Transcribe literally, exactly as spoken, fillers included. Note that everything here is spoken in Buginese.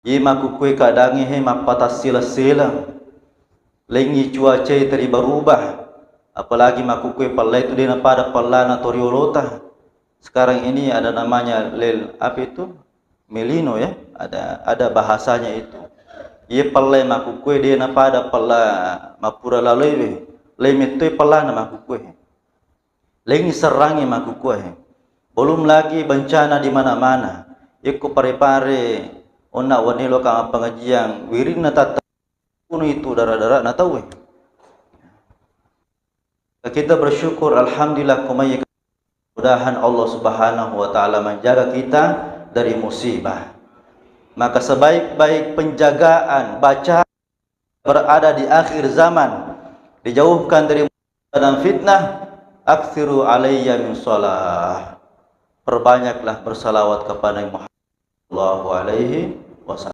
Iye makkukkue keadaangnge he mappatassila-sila. Lengngi cuacae teriba-rubah. Apalagi makkukkue pellai tu de' napada pellana toriolota. Sekarang ini ada namanya lel, apa itu? Melino ya, ada, ada bahasanya itu. Iye pellai makkukkue de' napada pella mappura laloiwe. Lei mettoi pellana makkukkue. Lengngi serrangngi makkukkue. Belum lagi bencana di mana-mana. Ikko pare-pare onna wenni loka mappengajian, wirinna tatta-, unu itu dara-dara na tauwe. Kita bersyukur, alhamdulillah, kumai mudahan Allah Subhanahu wa Ta'ala menjaga kita dari musibah. Maka sebaik-baik penjagaan, baca berada di akhir zaman, dijauhkan dari musibah dan fitnah, aktsiru alayya min salah. Perbanyaklah bersalawat kepada Muhammad sallallahu alaihi wasallam.